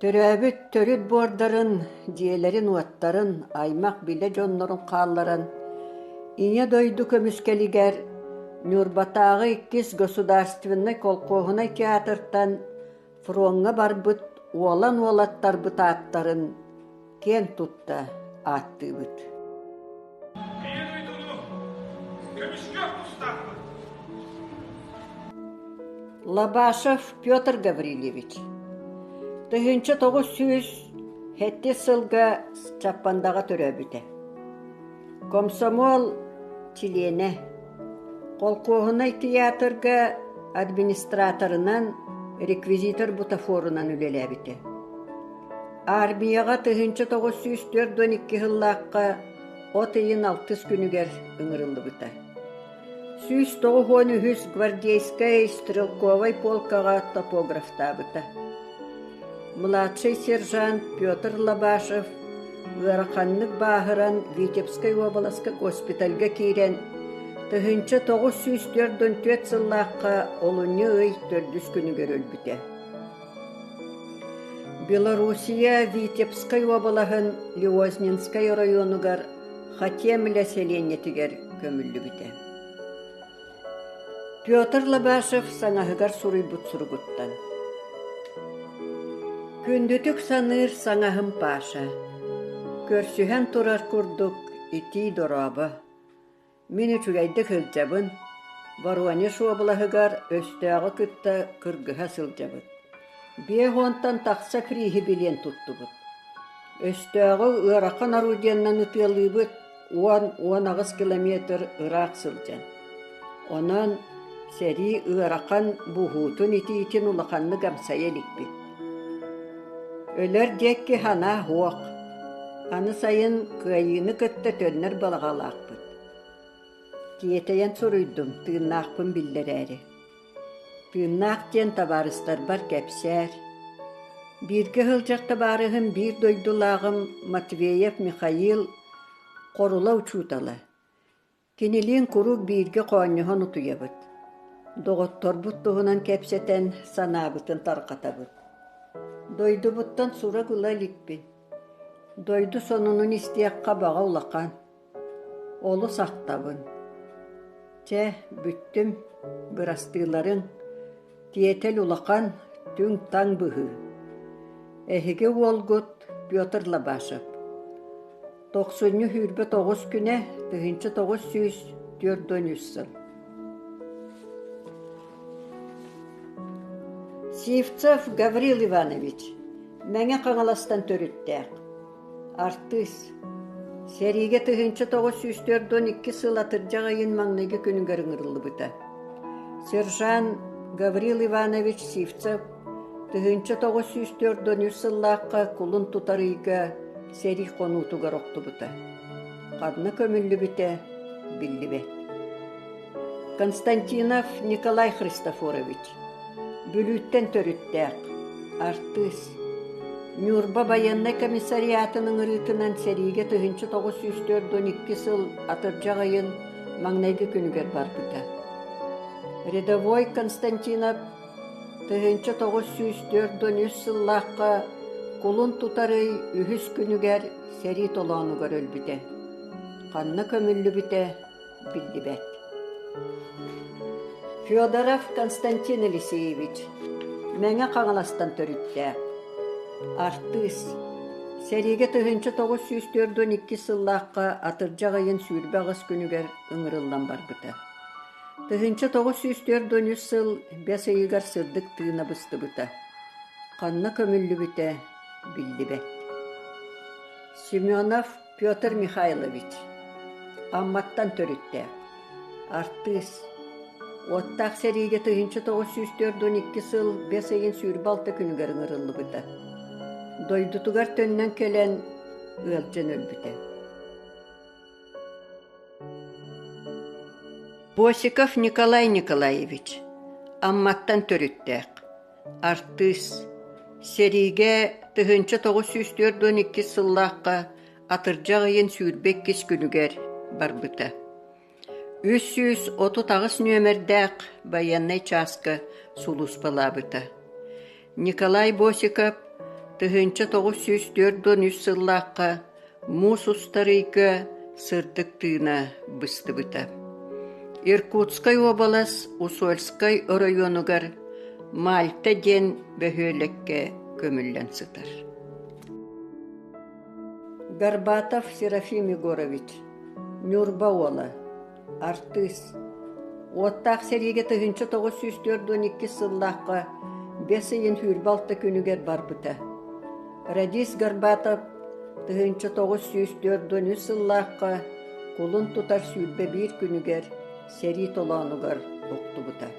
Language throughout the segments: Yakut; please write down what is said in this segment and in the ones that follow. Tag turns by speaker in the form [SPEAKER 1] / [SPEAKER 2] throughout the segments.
[SPEAKER 1] Төрөөбүт төрүт буордарын, дьиэлэрин-уоттарын, аймах-билэ дьоннорун хаалларан, Ийэ дойду көмүскэлигэр Ньурбатааҕы иккис государственнай колхуоһунай театртан фроҥҥа барбыт уолан уолаттарбыт ааттарын киэн тутта ааттыыбыт.
[SPEAKER 2] Ийэ дойдуну көмүскүөх тустаахпыт.
[SPEAKER 1] Лобашев Петр Гаврильевич 1907 сылга Чаппандаҕа төрөөбүтэ. Комсомол чилиэнэ. Колхуоһунай театрга администраторынан, реквизитор бутафорунан үлэлээбитэ. Армияҕа 1942 сыллаахха от ыйын алтыс күнүгэр ыҥырыллыбыта. 193 гвардейскай стрелковай полкаҕа топографтаабыта. Младшай сержант Петр Лобашев ыараханнык бааһыран Витебскай уобаласка госпитальга киирэн 1944 сыллаахха олунньу ый төрдүс күнүгэр өлбүтэ. Белоруссия Витебскай уобалаһын Лиознинскай оройуонугар Хатемля сэлиэнньэтигэр көмүллүбүтэ. Петр Лобашев саҥаһыгар суруйбут суругуттан Күндүтүк саныыр саҥаһым Паша, көрсүһэн турар курдук итии дорообо. Мин үчүгэйдик сылдьабын, Воронеж уобалаһыгар өстөөҕү кытта кыргыһа сылдьабыт. 50-тан тахса крииһи билиэн туттубут. Өстөөҕү ыарахан орудиеннан ытыалыыбыт 10-18 километр ыраах сылдьан. Онон сэрии ыарахан буһуутун итиитин улаханнык амсайа иликпит. Өлөр диэки санаа суох. Аны сайын кыайыыны кытта төннөр балаҕалаахпыт. Тиэтэйэн суруйдум, тыыннаахпын биллэрээри. Тыыннаах диэн табаарыстарбар кэпсээр. Бииргэ сылдьар табаарыһым биир дойдулааҕым Матвеев Михаил Хорула учуутала. Кинилиин куруук бииргэ хоонньоһон утуйабыт. Доҕотторбут туһунан кэпсэтэн санаабытын тарҕатабыт. Дойдубуттан сурах ыла иликпин. Дойду сонунун истиэххэ баҕа улахан. Олус ахтабын. Чэ, бүттүм, бырастыыларыҥ, тиэтэл улахан, түҥ-таҥ быһыы. Эһиги уолгут Петр Лобашев. Тохсунньу 29 күнэ 1943 сыл. Сивцев Гаврил Иванович, Мэҥэ Хаҥаластан төрүттээх. Артыыс. Сэриигэ 1942 сыл атырдьах ыйын маҥнайгы күнүгэр ыҥырыллыбыта. Сержант Гаврил Иванович Сивцев 1943 сыллаахха кулун тутар ыйга сэрии хонуутугар охтубута. Ханна көмүллүбүтэ биллибэт. Константинов Николай Христофорович Бүлүүттэн төрүттээх, артыыс. Ньурба байыаннай комиссариатын ыҥырыытынан сэриигэ 1942 сыл атырдьах ыйын маҥнайгы күнүгэр барбыта. Рядовой Константинов 1943 сыллаахха кулун тутар ый үһүс күнүгэр сэрии толоонугар өлбүтэ. Ханна көмүллүбүтэ биллибэт. Федоров Константин Елисеевич, Мэҥэ Хаҥаластан төрүттээх, артыыс. Сэриигэ 1942 сыллаахха атырдьах ыйын 28 күнүгэр ыҥырыллан барбыта. 1943 сыл бэс ыйыгар сырдык тыына быстыбыта. Ханна көмүллүбүтэ биллибэт. Семенов Петр Михайлович, Амматтан төрүттээх, артыыс. Уоттаах сэриигэ 1942 сыл бэс ыйын 26 күнүгэр ыҥырыллыбыта. Дойдутугар төннөн кэлэн ыалдьан өлбүтэ. Босиков Николай Николаевич, Амматтан төрүттээх, артыыс. Сэриигэ 1942 сыллаахха атырдьах ыйын 22 күнүгэр барбыта. 338 нүөмэрдээх байыаннай чааска сулууспалаабыта. Николай Босиков. 1943 сыллаахха муус устар ыйга сырдык тыына быстыбыта. Иркутскай уобалас Усольскай оройуонугар Мальта диэн бөһүөлэккэ көмүллэн сытар. Горбатов Серафим Егорович, Ньурба уола, артыыс. Уоттаах сэриигэ 1942 сыллаахха бэс ыйын 26 күнүгэр барбыта. Радис Горбатов 1943 сыллаахха кулун тутар 21 күнүгэр сэрии толоонугар охтубута.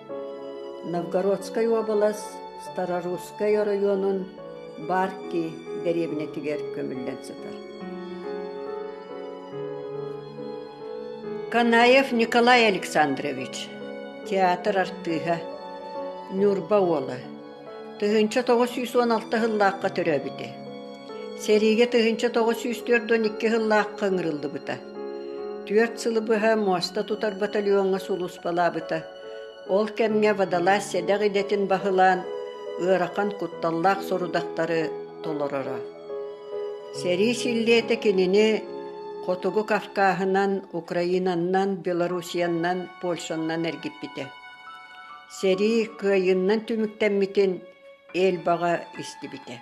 [SPEAKER 1] Новгородскай уобалас Старорусскай оройуонун Барки дэриэбинэтигэр көмүллэн сытар. Канаев Николай Александрович, театр артыыһа, Ньурба уола, 1916 сыллаахха төрөөбүтэ. Сэриигэ 1942 сыллаахха ыҥырыллыбыта. Түөрт сылы быһа муоста тутар батальоҥҥа сулууспалаабыта. Ол кэмҥэ водолаз сэдэх идэтин баһылаан, ыарахан кутталлаах сорудахтары толороро. Сэрии силлиэтэ кинини Хотугу Кавкаһынан, Украинаннан, Белоруссияннан, Польшаннан эргиппитэ. Сэрии кыайыыннан түмүктэммитин Эльбаҕа истибитэ.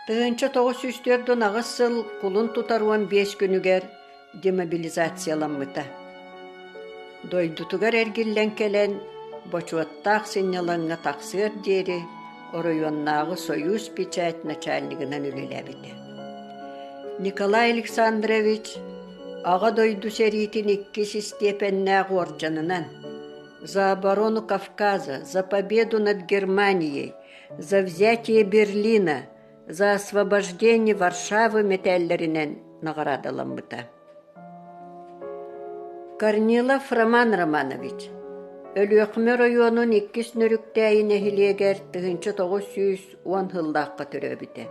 [SPEAKER 1] 1948 сыл кулун тутар 15 күнүгэр демобилизацияламмыта. Дойдутугар эргиллэн кэлэн, бочуоттаах сынньалаҥҥа тахсыар диэри оройуоннааҕы «Союз печать» начальнигынан үлэлээбитэ. Николай Александрович Аҕа дойду сэриитин иккис истиэпэннээх уордьанынан «За оборону Кавказа», «За победу над Германией», «За взятие Берлина», «За освобождение Варшавы» мэтээллэринэн наҕараадаламмыта. Корнилов Роман Романович Өлүөхүмэ оройуонун иккис Нөрүктээйи нэһилиэгэр 1910 сыллаахха төрөөбүтэ.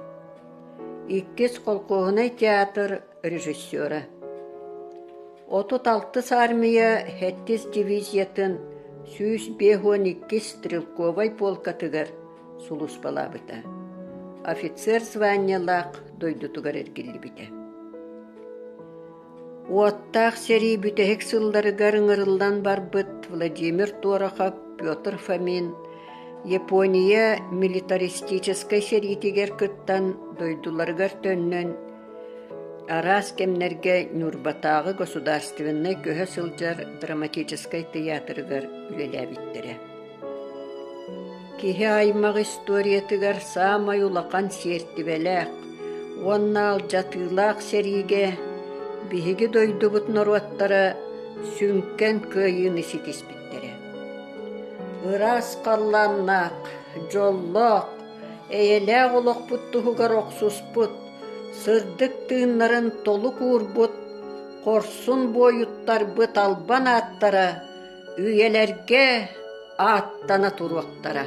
[SPEAKER 1] Иккис колхуоһунай театр режиссера. 36 армия сэттис дивизиятын 152 стрелковай полкатыгар сулууспалаабыта. Офицер званиелаах дойдутугар эргиллибитэ. Уоттаах сэрии бүтэһик сылларыгар ыҥырыллан барбыт Владимир Торохов, Петр Фомин Япония милитаристическай сэриитигэр кыттан дойдуларыгар төннөн араас кэмнэргэ Ньурбатааҕы государственнай көһө сылдьар драматическай тыйаатырыгар үлэлээбиттэрэ. Киһи аймах историятыгар саамай улахан сиэртибэлээх уонна алдьатыылаах сэриигэ биһиги дойдубут норуоттара сүҥкэн кыайыыны ситиспиттэрэ. Ыраас халлааннаах, дьоллоох, эйэлээх олохпут туһугар охсуспут, сырдык тыыннарын толук уурбут хорсун буойуттарбыт албан ааттара үйэлэргэ ааттана туруохтара.